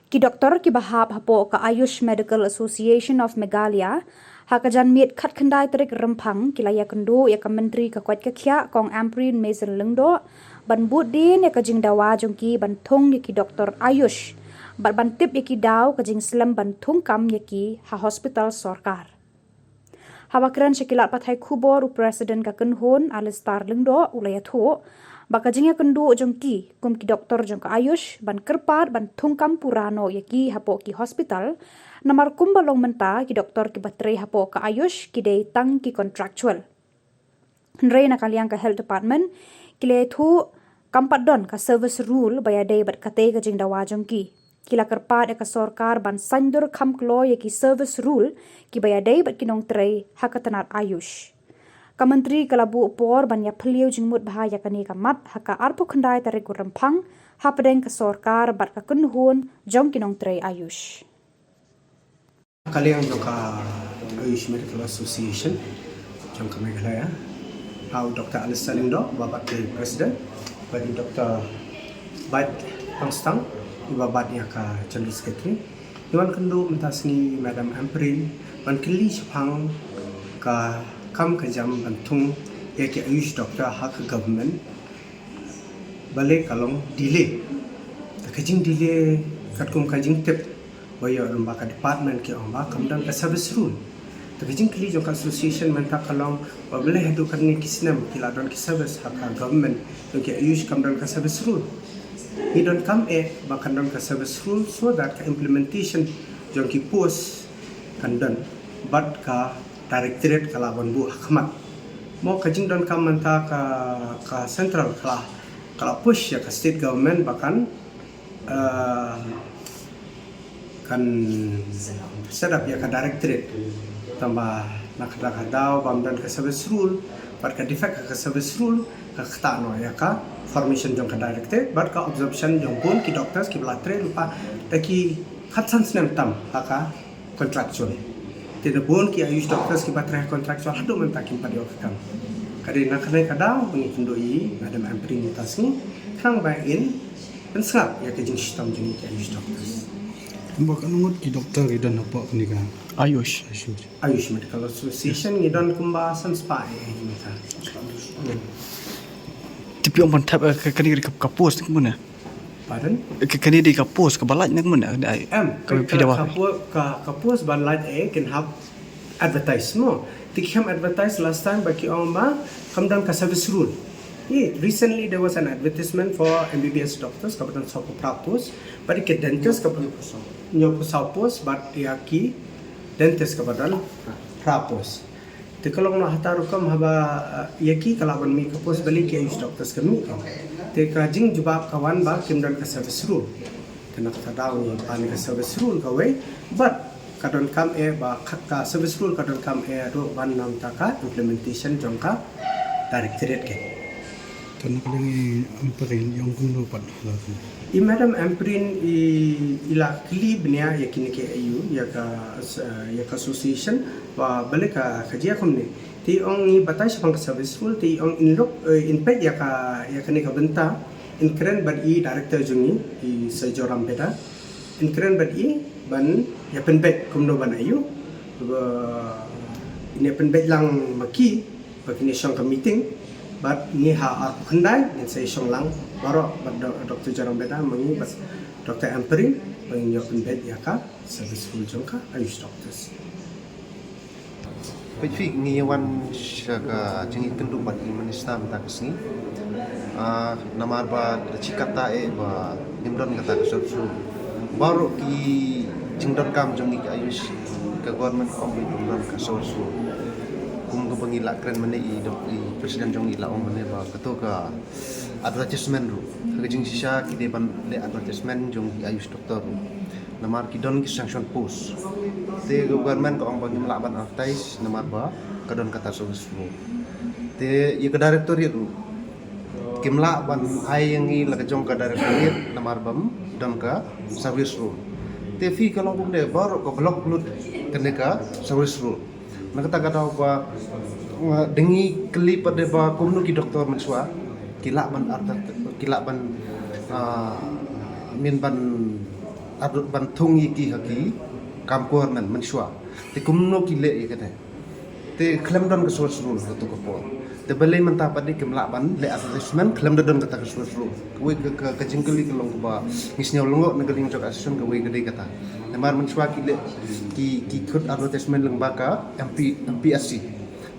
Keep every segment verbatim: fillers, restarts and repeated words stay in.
Ki doktor kiba hap hapoh ka Ayush Medical Association of Meghalaya, ha ka janmiet khatkhyndai tarik Rymphang, ki la ïakynduh ïa ka Myntri ka koit ka khiah Kong Ampareen Mesen Lyngdoh ban bud dien ïa ka jingdawa jong ki ban thung ïa ki doktor Ayush bad ban tip ïa ki daw ka jingslem ban thung kam ïa ki ha hospital sorkar. Haba kren sha ki lad pathai khubor, u President ka kynhun Alistar Lyngdoh u la ïathuh ba ka jingïakynduh jong ki kum ki doktor jong ka Ayush ban kyrpad ban thung kam pura noh ïa ki hapoh ki hospital, namar kumba long mynta ki doktor kiba trei hapoh ka Ayush ki dei tang ki contractual. Hynrei na ka liang ka Health Department ki la ïathuh kam pat don ka service rule ba ïadei bad katei ka jingdawa jong ki. Ki la kyrpad ïa ka sorkar ban saiñdur kham kloi ïa ki service rule kiba ïadei bad ki nongtrei ha ka tnat Ayush. Ka Myntri ka la buh por ban ïaphylliew jingmut bha ïa kane ka mat ha ka arphew khyndai tarik u Rymphang hapdeng ka sorkar bad ka kynhun jong ki nongtrei Ayush. Ka liang jong ka Ayush Medical Association jong ka Meghalaya, ha u Doktor Alistar Lyngdoh uba bat u President, bad u Doktor Beit Pangstang uba bat ïa ka General Secretary. Ngi wan kynduh mynta sngi Madam Ampareen ban kylli shaphang ka kam ka jam ban thung ïa ki Ayush doctor ha ka government. Balei ka long delay? Te ka jing delay katkum ka jingtip ba ïoh lem ba ka department ki ong ba kam don ka service rule. Te ka jingkylli jong ka association mynta ka long ba balei haduh katne ki snem ki la don ki service ha ka government jong ki Ayush kam don ka service rule. Ngi donkam eh ba kan don ka service rule so that ka implementation jong ki post kan don bad ka directorate ka la ban buh ha khmat. Mo ka jingdonkam mynta ka, ka central ka la, ka la push ïa ka state government ba kan, eh, kan set up ïa ka directorate. Tangba na ka daw ka daw bym don ka service rule, bad ka defect ka service rule ka ktah noh ïa ka formation jong ka directorate bad ka absorption jong bun ki doctors kiba la trei lypa da ki khatsan snem tam ha ka contractual. Te na bun ki Ayush doctors kiba trei contractual haduh mynta kim pat ïoh ka kam. Ka dei na kane ka daw ba ngi kynduh ïa i Madam Ampareen mynta sngi khnang ba in pynsngap ïa ka jingshitom jong ngi ki Ayush doctors. Kumba katno ngut ki doctor ki don hapoh kane ka Ayush. Ayush Medical Association ngi don kumba san spah eh mynta. Te phi ong ban thep, eh, ka, kane ka, ka post kumne. Pardon? Ka, kane dei ka post kaba lait ne kumne, ai. Em, ka, ka, ka, ka po-, ka, ka post ba lait eh kin hap advertise mo. Te ki hap advertise last time ba ki ong ba kam don ka service rule. Ye, recently there was an advertisement for M B B S doctors kaba don sawphew phra post, bad ki dentist kaba hynñiewphew saw post, bad ïa ki dentist kaba don phra post. Te ka long noh hata rukom haba, eh, ïa ki ka lah ban mih ka post balei ki Ayush doctors ka mih ka. Te ka jingjubab ka wan ba kim don ka service rule. Te na kata daw ngi pan ka service rule kawei, bad ka donkam eh ba ka, ka service rule ka donkam eh ruh ban namta ka implementation jong ka directorate ka. Te na ka liang i Ampareen i ong kumno pat? I Madam Ampareen i, i la kylli bniah ïa kine ki A U, ïa ka, eh, ïa ka association, ba balei ka, ka jia kumne. Te i ong ngi batai shaphang ka service rule, te i ong in look, eh, in peit ïa ka, ïa kane ka bynta, in kren bad i director jong ngi, i Sir Joram Beda, in kren bad i ban ïa pynbeit kumno ban A U, ba in ïa pynbeit lang ma ki, ba kin ïa shong ka meeting, bad ngi ha arphew khyndai ngin sa ïa shong lang baroh bad Do-, Doktor Joram Beda ma ngi bad Doktor Ampareen ba ngin ïoh pynbeit ïa ka service rule jong ka Ayush doctors. Peit phi ngi ïa wan sha ka jingïakynduh bad i minister mynta ka sngi. Ah, namar ba da shi katta eh ba ngim don kata ka service rule. Baroh ki jingdonkam jong ngi ka Ayush ka government ka ong ba ngim don ka service rule. Kum kaba ngi la kren mynne i dok-, i president jong ngi la ong mynne ba kato ka advertisement ruh. Ka jingshisha ki dei ban leh advertisement jong ki Ayush doctor ruh. Namar ki don ki sanction post. Te ka government ka ong ba ngim lah ban advertise namar ba ka don kata service rule. Te ïa ka directorate ruh kim lah ban ai ïa ngi la ka jong ka directorate namar bym don ka service rule. Te phi ka long kumne baroh ka block lut kane ka service rule. Na kata ka daw ba, uh, da ngi kylli pat de ba kumno ki doktor mynshuwa ki lah ban artat, ki lah ban, uh, min ban Ar ban thung ïa ki ha ki kam government mynshuwa. Te kumno ki leh ïa kane. Te khlem don ka source rule ha kato ka por. Te balei mynta pat de kim lah ban leh advertisement khlem da don kata ka source rule. Kawei ka, ka, ka jingkylli ka long kaba ngi sngew lyngngoh na ka liang jong ka association kawei ka dei kata. Namar mynshuwa ki leh ki, ki khot advertisement lyngba ka M P, M P S C.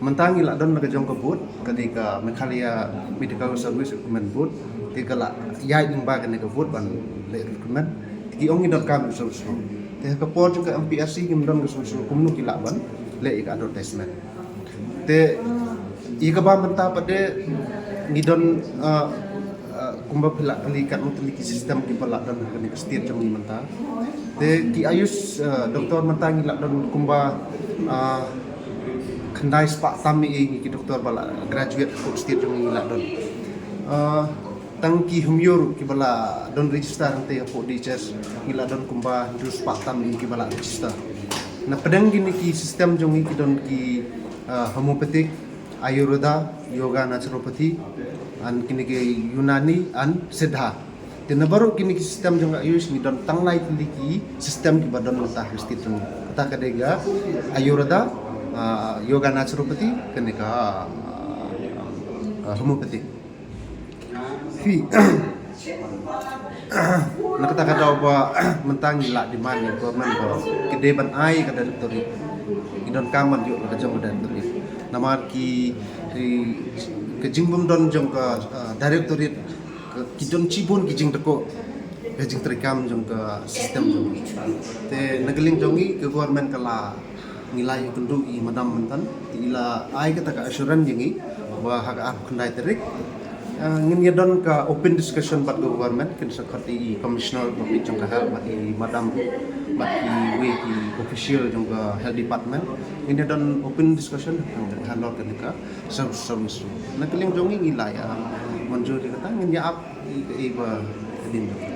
Mynta ngi la don na ka jong ka board, ka dei ka Meghalaya Medical Service Recruitment Board, te ka la ïaid lyngba kane ka board ban leh recruitment. Te ki ong ngi donkam ka source rule. Te ha ka por jong ka M P S C kim don ka source rule, kumno ki lah ban leh ïa ka advertisement. Te ïa kaba mynta pat de ngi don, ah, ah, kumba phi la kylli katno tylli ki system kiba la don ha kane ka state jong ngi mynta. Te ki AYUSH, ah, doctor mynta ngi la don kumba, ah, khyndai spah tam ïa ngi ki doctor ba la graduate hapoh state jong ngi la don. Ah, tang ki homeo ruh kiba la don register hangtei hapoh D H S ngi la don kumba hynriew spah tam ïa ngi kiba la register. Na pdeng kine ki system jong ngi ki don ki, ah, homeopathic, Ayurveda, yoga naturopathy, and kine ki Unani and Siddha. Te na baroh kine ki system jong ka AYUSH ngi don tang lai tylli ki system kiba don mynta ha state jong ngi. Kata ka dei ka Ayurveda, ah, yoga naturopathy, kane ka, ah, ah, homeopathy. Phi. Na kata ka daw ba mynta ngi la demand ïa government ba ki dei ban ai ka directorate. Ngi donkam ban ïoh ka jong ka directorate. Namar ki, ki, ka jingbym don jong ka, ah, directorate, ka, ki don shibun ki jingtyrkhong, ka jingtreikam jong ka system jong ngi. Te na ka liang jong ngi ka government ka la ngi la ïakynduh ïa i madam mynta, i la ai kata ka assurance ïa ngi ba ha ka arphew khyndai tarik, ah, ngin ïa don ka open discussion bad ka government, kin sa khot i commissioner ba peit jong ka health bad i madam bad kiwei ki official jong ka health department. Ngin ïa don open discussion halor kane ka service, service. Na ka liang jong ngi ngi la ïa mynjur ïa kata, ngin ïa ap i, i ba ka dien jong ngi.